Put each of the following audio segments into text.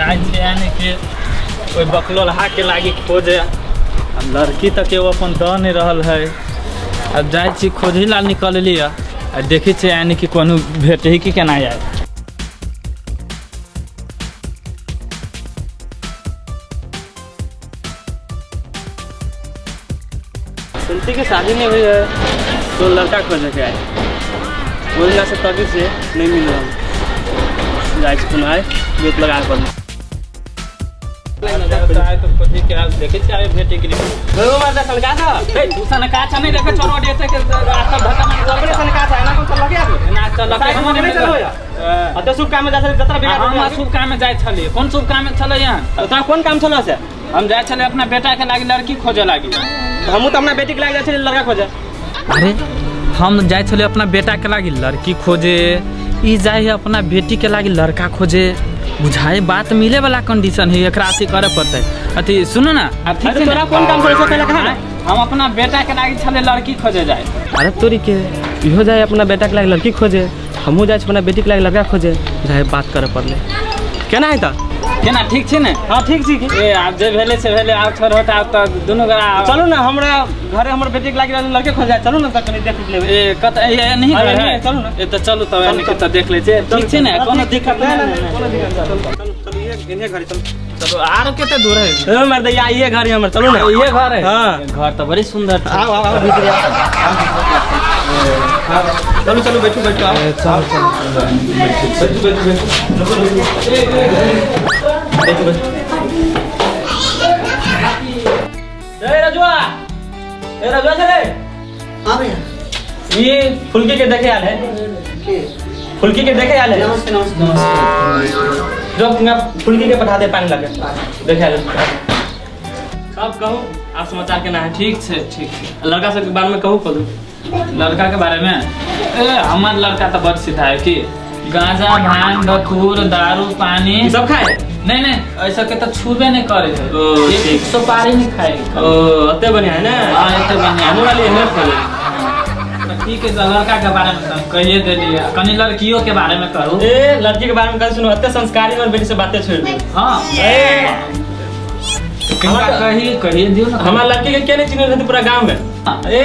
जाइ छै यानी कि ओहि बकलोलहाके लागी खोजे। आ लड़की तऽ केओ अपन दऽ नहि रहल है। आब जाइ छी खोजही ला निकलली है, आ देखै छियै यानी कि कोनो भेटही कि केना आयल। सुनती के शादी नहीं हुई है तो लड़का खोजे के आए, बोलना से तभी से नहीं मिल रहा। जाए कोनो आए गेट लगा कर आए तो खोजी के आयल, देखै छियै आइ भेटे कि नहि। ओ मार सनका था। ए, तू सनका छ नहि देखै छोरो देते के रास्ता धक्का मारि अपने सनका था ना, कोन चल के आबे एना चल के हम नहीं चलो या अते शुभ काम में जा जतरा बिना। हम शुभ काम में जाइ छलियै। कोन शुभ काम में छलै यहाँ? तो तोरा कोन काम छलो से? हम जाइ छलियै अपना बेटा के लागी लड़की खोजे लागी। हमहूँ तऽ अपना बेटी के लागी जाइ छलियै लड़का खोजे। अरे हम जाइ छलियै अपना बेटा के लागी लड़की खोजे, ई जाइ है अपना बेटी के लागी लड़का खोजे। बुझाए बात मिले वाला कंडीशन है, एकरा अथी करे पड़तै। अथी सुनू ना, आ ठीक अरे छै तोरा ने? कोन काम छलो से पहिले कहा ना? हम अपना बेटा के लागी छलियै लड़की खोजे जाए। अरे तोरी के इहो जाए अपना बेटा के लागी लड़की खोजे, हमहूँ जाइ छी अपना बेटी के लागी लड़का खोजे। जाए बात करे पड़लै। केना है तऽ? केना ठीक छै ने? हाँ ठीक छी की। ए आब जे भेलै से भेलै, आब छोड़ हट, आब तऽ दुनू गोरा चलू ना, हमरा घरे हमर बेटी के लागी लड़के खोजे चलू ना, तऽ कनि देख लेबै। ए कत ए नहीं हाँ, घर एनही है? है, चलू ना। ए तऽ चलू तब यानी कि तऽ देख लै छियै। ठीक छै ने, कोनो दिक्कत नहीं नहि? नहीं, कोनो दिक्कत नहीं। चलू चलू चलू, ये इन्हें घरे चलू। चलू, आर कते दूर है? ए मर्द या ये घर है हमर, चलू ना। ये घर है? हाँ। घर तऽ बड़ी सुंदर छै। आओ आओ आओ भीतर आओ। चलू चलू, बैठू बैठू, आओ। चलू चलू, बैठू बैठू बैठू, रुको रुको, बैठू बैठू। ए रजुआ, ए रजुआ चले। हाँ भैया। ये फुलकी के देखे आल है। के? फुलकी के देखे आल है। नमस्ते नमस्ते नमस्ते। जो फुलकी के पठा दे पानी लगे देखे आल। सब कहू आप समाचार केना है? ठीक छै ठीक छै। लड़का सब के बारे में कहू कहू। लड़का के बारे में? ए हमार लड़का तो बड़ सीधा है कि गांजा भांग धतूर दारू पानी ई सब खाए? नहीं नहीं, ऐसा के तो छूबे नहीं करे है। ओ, एक ठीक। सुपारी नहीं खाए। ओ अते बढ़िया है ना? हाँ एते बढ़िया। हमरो वाली एहने खोले। तो ठीक है, तो लड़का के बारे में तो हम कहिए देलिए, कनी लड़कियों के बारे में कहू। ए लड़की के बारे में कल सुनो, अते संस्कारी हमर बेटी से बातें छोड़ दे। हाँ। ए किनका कही कहिए दियो ना। हमार लड़की के के नहीं चिन्हल रहते पूरा गांव में। ए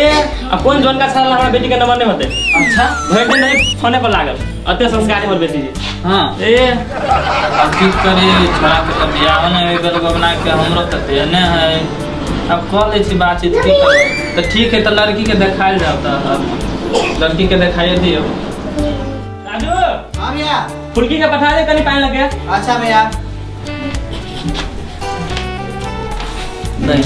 आ कौन जोन का साला हमारा बेटी के नंबर नहीं होते। अच्छा। भरि दिन नहीं फोने पर लागल, अते संस्कारी हमर बेटी जी। हाँ। ए अब की करी, छोड़ा के तो बियाह नहीं हो गेल बना के, हमरो तो देने है। अब कह लै छी बातचीत की करबै। तो ठीक है, तो लड़की के देखायल जाओ, तो लड़की के देखाइए दियो। राजू। हाँ भैया। फुलकी के पठा दे कनी पानी लगे। अच्छा भैया। नहीं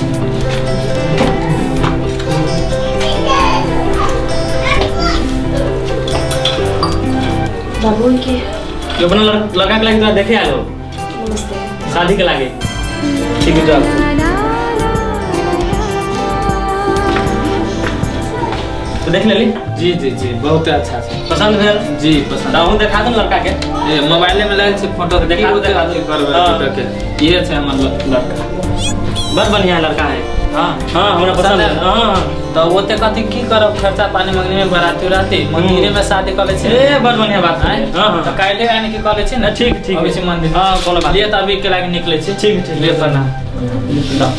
बाबू के जो अपना लड़का के लागे तोरा देखे आलो। नमस्ते। शादी के लागे। ठीक है चल। तो देख लेली? जी जी जी, बहुत अच्छा छै। पसंद भेल? जी पसंद। तऽ अहूँ देखा दू लड़का के। ए मोबाइले में लागल छै फोटो, देखा दू, देखा दू। करबै हाँ। फोटो के। ये छै हमर लड़का। बड़ बढ़िया लड़का है। हाँ हाँ हमरा पसंद है। हाँ हाँ। तो ओते कथी की करब, खर्चा पानी मंगनी में बराती उराती मंदिरे में शादी कर ले छै। ए बड़ बढ़िया बात है। हाँ हाँ। तो काल्हे यानी कि कर ले छी ना? ठीक ठीक। अबै छी मंदिर। हाँ कोनो बात लिए तऽ अभी के लागी निकले छी। ठीक ठीक। लिए प्रणाम। ल।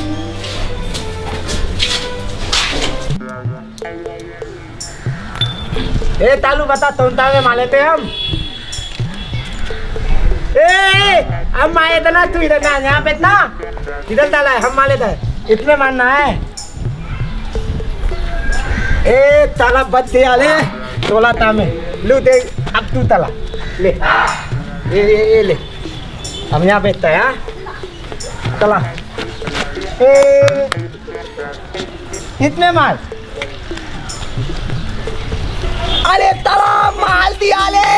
ए तालू बता तोनता में मार लेते हम। ए हम मारे थे ना, तू इधर ना, यहाँ पे इतना इधर डाला है, हम मार लेते हैं, इतने मारना है। ए ताला बच दिया ले तोला तामे लू दे, अब तू ताला ले, ए ए ए ले, हम यहाँ बेचते हैं। हाँ ताला ए इतने मार। अरे ताला मार दिया ले,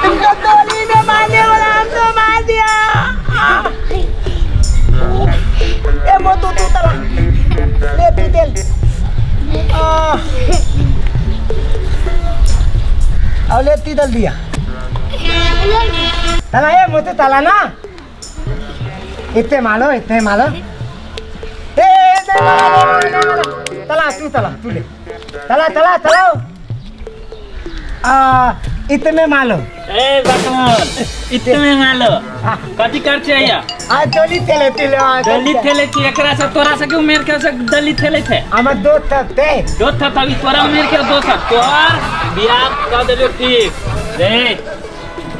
इनको गोली ने मारने वाला हमको मार दिया। ए मोतू तू ताला ले, तू तेल अब ले ती दल दिया ताला। ए मोतू ताला ना, इतने मारो इतने मारो। ए नहीं मारो, तला तू तला तू ले तला तला तला। आ इतने मालो। ए बकमोल इतने मालो कथी कर छै या? आ डोली थेले तिले डोली थेले छी। एकरा से तोरा से के उमेर के से डोली थेले छै? हमर दोस्त थे। दोस्त तभी तोरा उमेर के दोस्त तोहर बियाह क देलियो ठीक रे।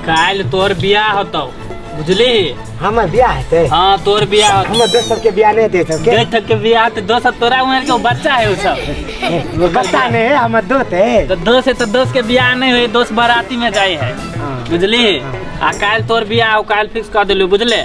काल तोर बियाह होतौ बुझली? हमर बियाह हेतै? हां तोर बियाह होतौ। हमर दोस्त सबके बियाह नहीं हेतै सबके? दोस्त सबके बियाह त दोस्त तोरा उमेर के बच्चा है उ सब। बच्चा नहीं है हमर दोस्त है। तो दोस्त है तो दोस्त के बियाह नहीं होई, दोस्त बाराती में जाई है बुझली? आ काल तोर बियाह हो, काल फिक्स कर देलियो बुझले?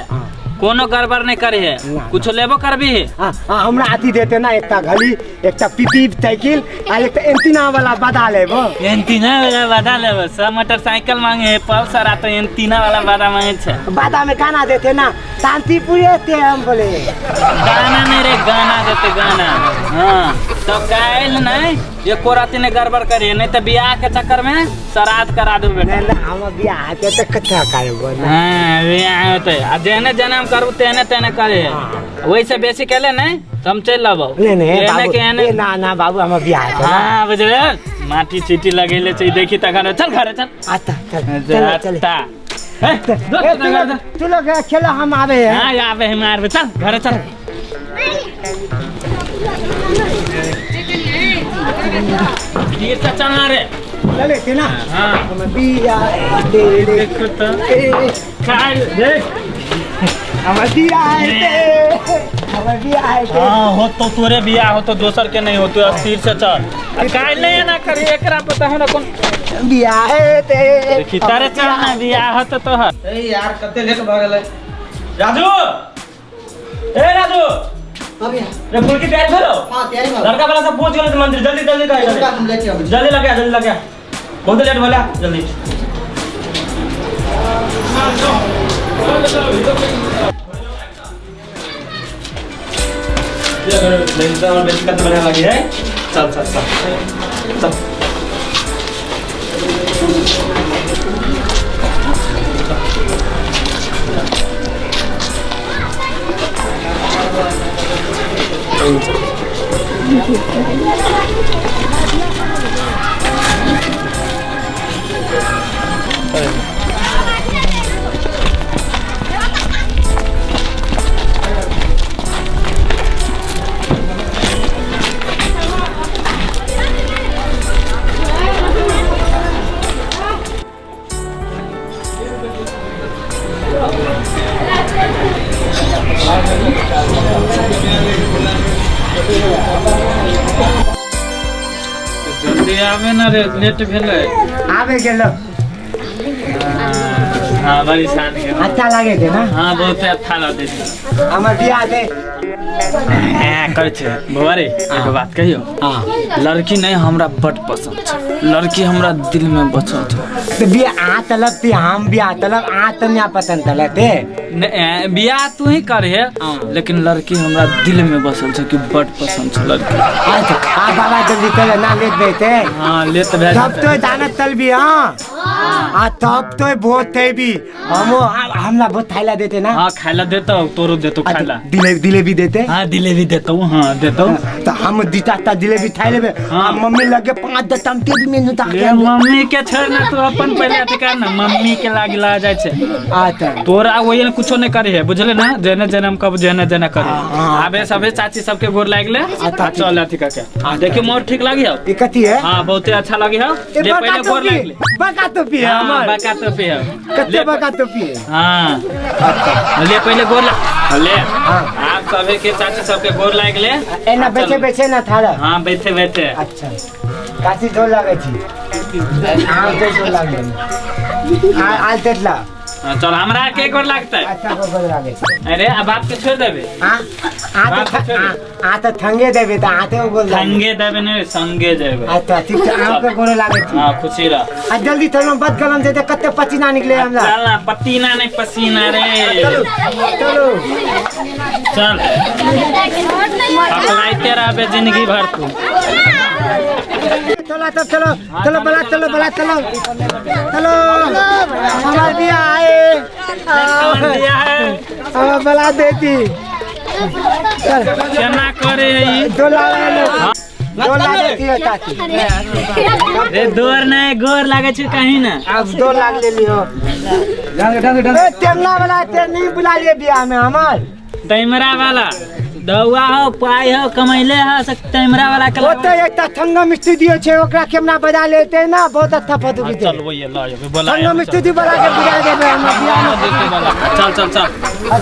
कोनो गड़बड़ नहीं करे है, कुछ लेबो करबी? हां हमरा आती देते ना एकटा घड़ी, एकटा पीपी साइकिल आ एकटा एंटीना वाला बादा लेबो। एंटीना वाला बादा लेबो? सब मोटरसाइकिल मांगे है पल्सर आ तो एंटीना वाला बादा मांगे छे। बादा में गाना देते ना शांतिपुर ते हम बोले। गाना नहीं रे गाना देते गाना। हां तो काल नहीं एको राती ने गड़बड़ करी नहीं तो बियाह के चक्कर में श्राद्ध करा दू बेटा। नहीं हम बियाह होते तो कथा करबो। हां बियाह होते आ जेने जेने हम करू तेने तेने करे, वैसे बेसी केले नहीं तो हम चल लेबो। नहीं नहीं बाबू ए ना ना बाबू हम बियाह होते। हां बुझले माटी चीटी लगेले छै देखी तखन चल घरे चल। आता चल चल चल तू लोग खेलो हम आवे हैं। हां आवे हम आवे चल घरे चल। धीरे से चलना रे। चले थे ना। हां हम बियाह ते देखो तो काल देख हम बियाह ते हम बियाह ते। हां हो तो तोरे बियाह हो तो दोसर के नहीं हो तो स्थिर से चल। काल नहीं ना करी एकरा पता हो ना कौन बियाह ते देखी तारे चल ना बियाह हो तो तोहर। ए यार कते लेट भ गेलै। राजू ए राजू अभी रे फूल की तैयारी करो। हां तैयारी करो। लड़का वाला सब पहुंच गेल मंदिर जल्दी जल्दी जल्दी हम लेके आबे। जल्दी लगे जल्दी लगे बहुत लेट भला जल्दी। ये अगर बेसी कत बढ़िया लगी है। चल चल चल चल जल्दी आवे ना रे लेट भेलै। आवे गेलो। हां बड़ी शान के अच्छा लागे थे ना? हां बहुत अच्छा लागे छै। हमर बियाह दे। हां करै छै बौआ रे एगो बात कहियो? हां लड़की नहीं हमरा बड पसंद छै, लड़की हमरा दिल में बसल छै। तो बियाह आ तलब ती हम बियाह तलब आ त ना पसंद तलब ते बियाह तू ही करे लेकिन लड़की हमरा दिल में बसल छै कि बड पसंद छै लड़की। अच्छा आ बाबा जल्दी चल ना लेट भेते। हां लेट भे तब तो दाना तल भी। हां आ तब तो बहुत थे भी हम हमरा बहुत खाइला देते ना। हां खाइला देतो तोरो देतो खाइला। जिलेबी देते? हां जिलेबी देतो। हां देतो तो हम दीता ता जिलेबी खाइ लेबे। हां मम्मी लगे 5-10 टमटे भी मेनू ता के मम्मी के छोड़ ना तू अपन पहले अथी कर ना मम्मी के लाग ला जाय छै। अच्छा तोरा ओइ कुछो नहीं करे है बुझले ना जेने जेने हम कब जेने जेने करे आबे सबे चाची सबके गोर लाग ले चल अथी का के देखियो मोर ठीक लागी हो। ई कथी है? हां बहुते अच्छा लागी हो। ले पहले गोर लाग ले। बका टोपी है हमर। बका टोपी है। कते बका टोपी है? हां ले पहले गोर लाग ले। आप सबे के चाची सबके गोर लाग ले। एना बैठे बैठे ना थारा। हां बैठे बैठे। अच्छा काची जोर लागे छी? हां ते जोर लागे आ आ तेटला। चल हमरा के गोर लागतै? अच्छा गोर लागे छै। अरे अब बाप के छोड़ देबे? हां आ त थंगे देबे त आते गोर लागे। थंगे देबे नै संगे देबे। अच्छा ठीक छै आम के गोर लागे छै। हां खुशी रह। आ जल्दी चलो बद गलम जेते कते पसीना निकले हमरा। चल ना पसीना नहीं पसीना रे। चलो चलो चल अपनाइते रहबे जिंदगी भर तू। चलो तब चलो चलो बला चलो बला चलो चलो हमार बियाह आए हमार बला देती। चल केना करे ई डोला। दो लागे थी चाची। रे दौड़ नहीं गोर लागे छै कहीं ना। अब 2 लाख ले लियो। ए टेमला वाला ते नहीं बुला लिए बियाह में हमार। टेमरा वाला दौआ हो पाई हो कमैले हो से टेमरा वाला के ओते एकटा संगम स्टूडियो छे ओकरा कैमरा बजा लेते ना बहुत अच्छा फोटो खींचे। चल वही ल ये बोला संगम स्टूडियो बना के बुला देबे हम बियाह में। चल चल चल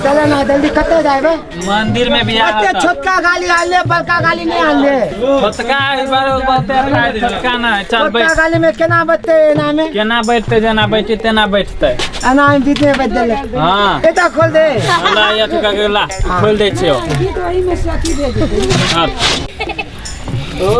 चले ना जल्दी कते जाएबे मंदिर में बियाह। ओते छोटका गाली आनले बड़का गाली नहीं आनले। छोटका एक बार बोलते है छोटका ना चल बैठ। छोटका गाली में केना बैठते एना में केना बैठते जेना बैठते तेना बैठते एना में बीच में बैठ देले। हां एता खोल दे ला ये का ला खोल दे छियो में से अथी दे दे। हां ओ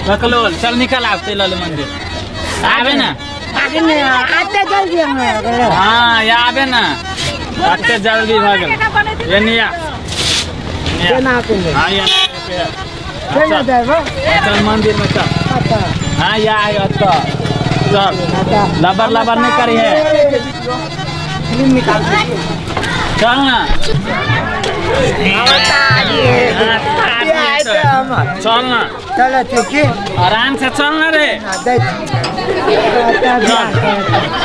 बकलोल चल निकल आप चल मंदिर आवे ना आते जल्दी हम। हाँ ये आवे ना आते जल्दी भागल ये निया हाँ ये चल मंदिर में चल। हाँ ये आयो तो चल लबर लबर नहीं करी है चल ना चल ना चलो ठीक है आराम से चल ना रे।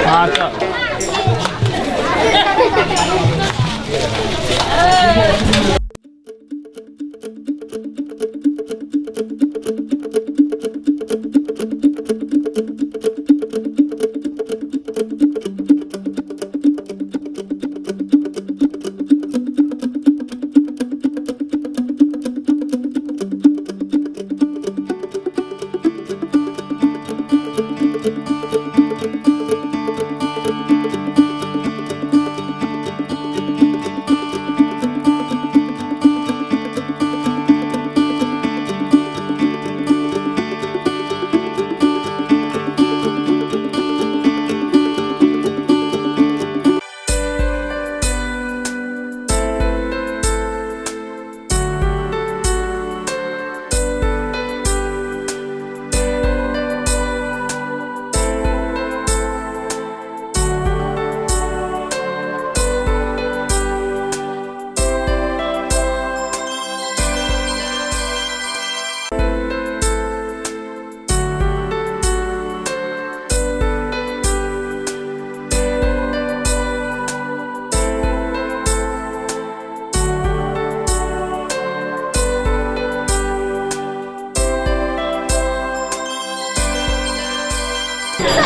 हाँ चल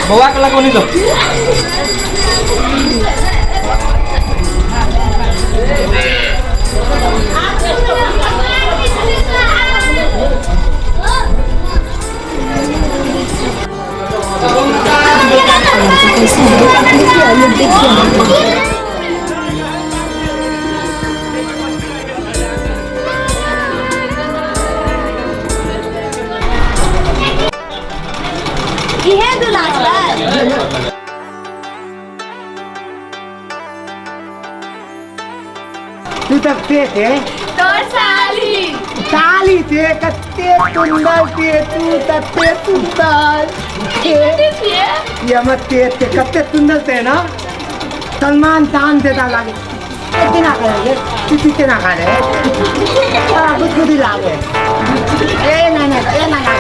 बौआ के लगौनी दो। तू तब ते थे साली साली थे कत्ते तुंदल थे तू तत्ते तुंदल ये मत ते थे कत्ते तुंदल थे ना। सलमान खान देता लागे इतना करेंगे तू कितना खा रहे कुछ कुछ लागे ए ना ना ए ना ना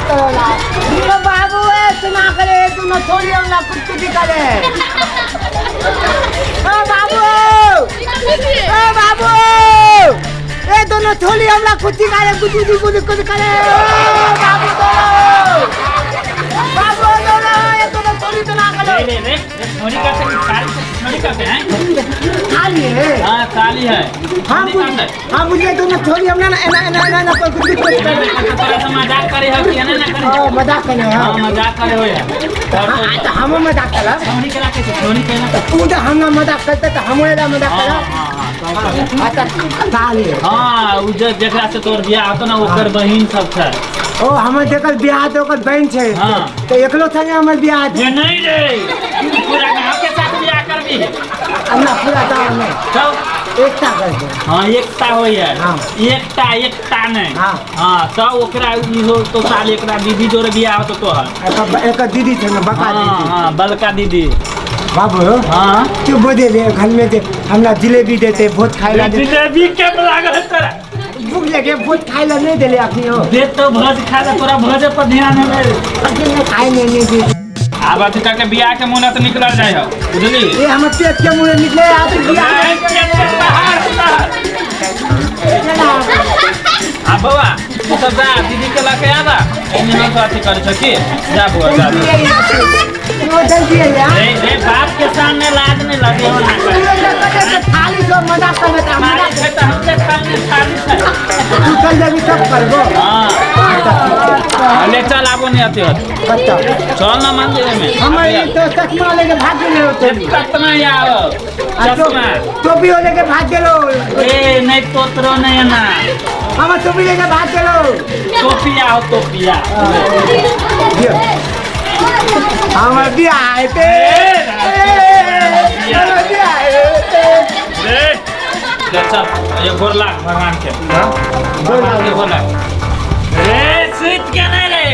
तो बाबू ए सुना करे तू ना थोड़ी हम ना कुछ कुछ करे। ओ बाबू ओ बाबू ए दोनों थोड़ी हमरा कुछ करे कुछ कुछ कुछ करे। ओ बाबू दो बाबू दो ए दोनों थोड़ी तो ना करे। रे रे छोरी करते कि थाली से छोरी करते हैं? थाली है। हाँ थाली है। हम हम बुझे तो ना छोरी हम ना एना एना एना ना पर कुछ कुछ तोरा से मजाक करे हो कि एना ना करे? हां मजाक करे। हां मजाक करे हो यार। तो हम मजाक करला छोरी करा के छोरी कहना तू तो हम ना मजाक करते तो हम एला मजाक करा। हां थाली। हां उ जे जेकरा से तोर बियाह होतो ना ओकर बहिन सब छै। ओ हमर जेकर बियाह तो ओकर बहन छै। हां तो एकलो संगे हमर बियाह जे नहीं रे पूरा गांव के साथ बियाह करबी। ना पूरा गांव नहीं सब एकता कर दे। हां एकता होई है। हां एकता एकता नहीं। हां हां सब ओकरा ई हो तो साल एकरा दीदी जोरे बियाह होतो तोहर। एक दीदी छै ना बका दीदी। हां बलका दीदी बाबू। हां क्यों बोले घर में जे हमरा जिलेबी देते भोज खाइला दे। जिलेबी के लागल है तोरा? भूख लगे भोज खाइला नहीं देले अखनी हो। दे तो भोज खाला तोरा भोज पर ध्यान है अखनी नहीं खाए नहीं नहीं दे। आब अथी करके बियाह के मुंह तो निकल जाय हो बुझली। ए हमर पेट के मुंह निकले आज बियाह बाहर बाहर। आ बौआ तू सब जा दीदी के लके आबा एने हम तो अथी करै छ की जा बौआ जा। रे रे बाप के सामने लाज नहीं लगे हो ना। थाली जो मजाक करबे त थाली छै त हम जे थाली थाली छै तू चल जेबी तब करबो। हां ले चल आबो नहीं अथी होत कत चल ना मंदिर में। हमर ई तो चश्मा लेके भाग गेलो चश्मा यार चश्मा टोपी लेके भाग गेलो। ए नहीं तोतरो नहीं ना हमर टोपी लेके भाग गेलो। टोपिया हो टोपिया हमर बियाह हेतै हमर बियाह हेतै। रे ले चल ये गोर लाग भगवान के। हां भगवान के गोर लाग रे सुत के नहीं रे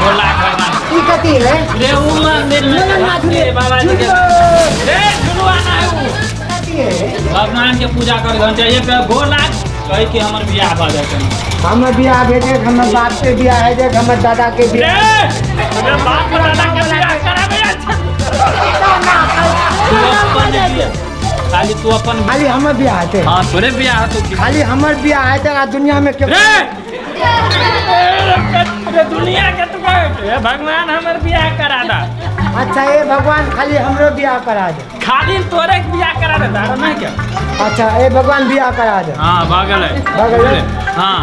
गोर लाग भगवान की कथी रे? रे उ मंदिर में रे बाबा जी के रे झुलुआ ना है उ कथी है? भगवान के पूजा कर घंटा ये पे गोर लाग कहे कि हमर बियाह भ जाय। हमर बियाह भेजे हमर बाप के बियाह है जे हमर दादा के बियाह रे बाप दादा के बियाह कराबे। अच्छा खाली तू अपन खाली हमर बियाह हेतै। हां तोरे बियाह हेतौ खाली हमर बियाह हेतै आ दुनिया में के रे रे दुनिया के तू कहे भगवान हमर बियाह करा दा। अच्छा ए भगवान खाली हमरो बियाह करा दे। खाली तोरे बियाह करा दे दादा नहीं क्या? अच्छा ए भगवान बियाह करा दे। हां भागल है भागल है। हां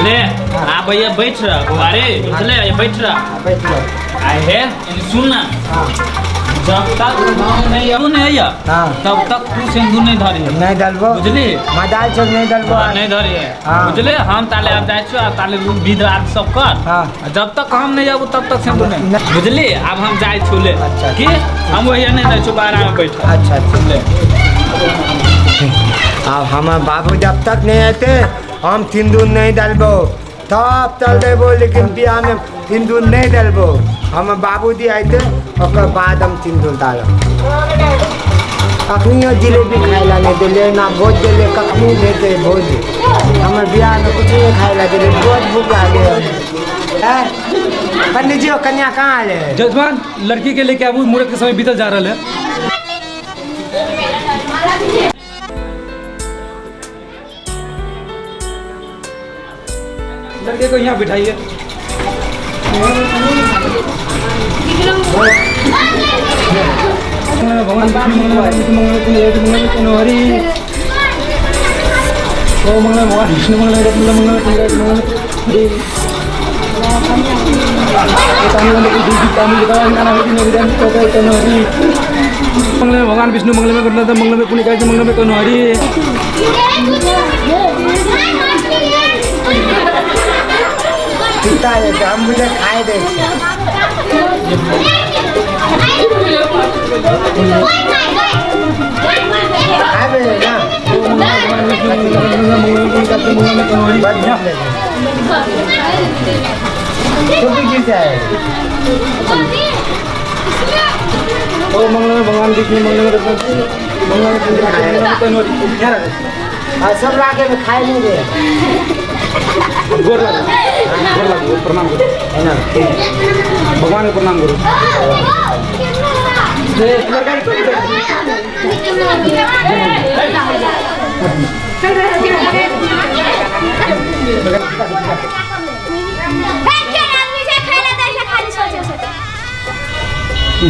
ले आ भैया बैठ रह बुआरे बुझले ये बैठ रह बैठ रह आए हे इन सुन ना। हां जब तक हम नहीं आऊ नहीं है तब तक तू सिंदूर नहीं धरी नहीं डालबो बुझली। मदाल सब नहीं डालबो नहीं धरी बुझले। हम ताले अब जाय छु आ ताले विध आद सब कर। हां जब तक हम नहीं आबू तब तक सिंदूर नहीं बुझली। अब हम जाय छु ले अच्छा की हम वही नहीं जाय छु बाहर में बैठ। अच्छा अच्छा ले अब हमार बाबू जब तक नहीं आते हम सिंदूर नहीं डालबो तब चल देबो लेकिन बियाह में सिंदूर नहीं डालबो। हम बाबूजी आते ओकर बाद हम सिंदूर डालब। अखनियो जिलेबी खाइला नहीं दिले ना भोज दिले कखनी नहीं दे भोज। हमर बियाह में कुछ नहीं खाइला दिले बहुत भूख लागे है। पंडित जी कन्या कहाँ आले? जजमान लड़की के लेके आबू मुहूर्त के समय बीतल जा रहा है। लड़के को यहाँ बिठाइए। भगवान विष्णु मंगल हरि ओम मंगल भगवान विष्णु मंगल मंगल मंगल हरि मंगल भगवान विष्णु मंगल में मंगल में पुण्य मंगल में कनो हरि। पिता है हम मुझे खाए दे। खाए ना टोपी गिर जाए। ओ मंगल भगवान विष्णु मंगल मंगल सब लाके में खाए नहीं दे। गोर लागू गोर लागू प्रणाम करो है ना भगवान को प्रणाम करो। माला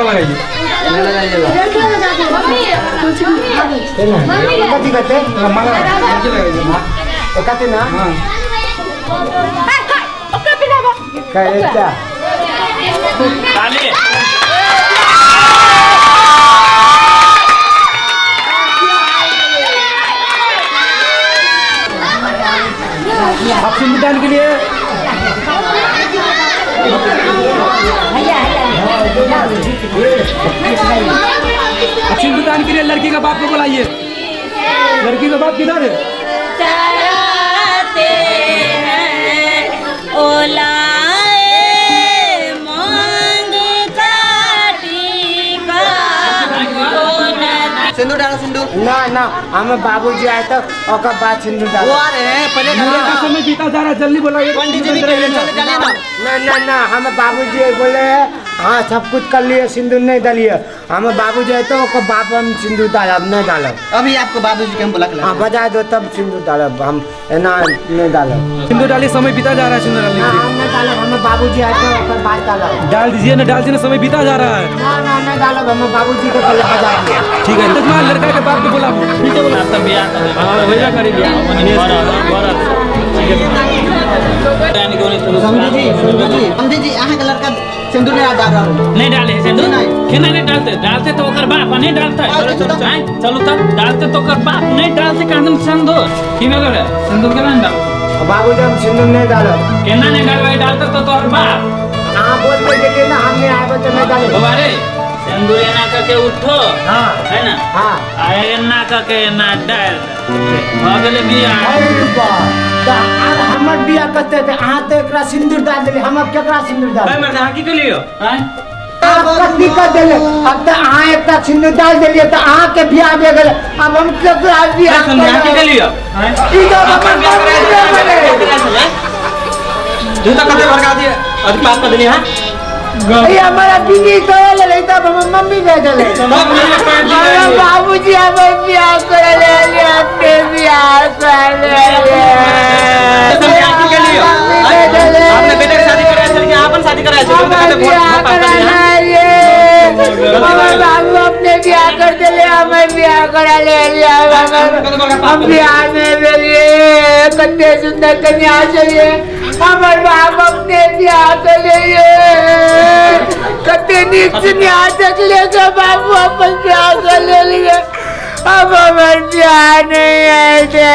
लगाइए। कथी कहते माला लगाइए। कथी ना ताली। आप सिंदूरदान के लिए सिंदूरदान के लिए लड़की का बाप को बुलाइए। लड़की का बाप किधर है? सिंदूर डालो सिंदूर। ना ना हम बाबूजी आए तो ओकर बाद सिंदूर डालो। वो आ रहे हैं पहले का समय बीता जा रहा है, जल्दी बुलाइए। पंडित जी भी चले चले ना। ना ना ना हम बाबूजी बोले हाँ सब कुछ कर लिए सिंदूर नहीं डालिए। हम बाबूजी आए तो ओकर बाप हम सिंदूर डालब नहीं डालब। अभी आपको बाबूजी के हम बुला के हाँ बजा दो तब सिंदूर डालब, हम ना नहीं डालब। सिंदूर डालिए, समय बीता जा रहा है। सिंदूर डालने हम नहीं डालब, हम बाबूजी आए तो ओकर बाद डालब। डाल दीजिए ना, डाल दीजिए ना, समय बीता जा रहा है। ना ना नहीं डालब, हम बाबूजी को पहले बजा दिए। ठीक है, लड़का के बाप को बोला। ठीक है, बोला तब बियाह भैया करी बियाह। समझी जी अहाँ के लड़का सिंदूर नहीं डाल रहा। नहीं डाले सिंदूर केना नहीं डालते? डालते तो ओकर बाप नहीं डालते। चलो तब डालते तो ओकर बाप नहीं डालते कांदन सिंदूर की भेल रे? सिंदूर केना नहीं डाल बाबूजी? हम सिंदूर नहीं डालब। केना नहीं डालबै? डालते तो तोहर बाप। अहाँ बोलते गेलिए ना हम नहीं आबे तो नहीं डाले। बाबा रे सिंदूर एना करके उठो, हाँ है ना? हाँ आ एना करके एना डाल भ गेलै बियाह। अरे बा त आब हमर बियाह कते त अहाँ त एकरा सिंदूर डाल देली, हम अब केकरा सिंदूर डाल? भाई मर्द अहाँ की केलियो? आँय आप कथी कर देले? अब त अहाँ एकटा सिंदूर डाल देलिए त अहाँ के बियाह भे गेलै, अब हम केकरा बियाह अहाँ की केलियो? आँय ई त हमर बियाह भेलै। जूता कते भड़का दिए अभी पास कर देनी। हां ये हमारा बीवी तो ले तब हम मम्मी भेजले। हमारा बाबूजी हमें बियाह करे ले ले, अपने बियाह करे ले। आपने बेटे के शादी कराया चल के आपन शादी कराया चल के बियाह करा ले। हमारे बाबू अपने बियाह कर देले, हमें बियाह करा ले लिया। हम बियाह में भेलिए कते सुंदर कन्या चलिए। हमारे बाप अपने बियाह कर लिए कते नीक से सकले के बाबू अपन बियाह कर ले लिए। अब हमारे बियाह नहीं है।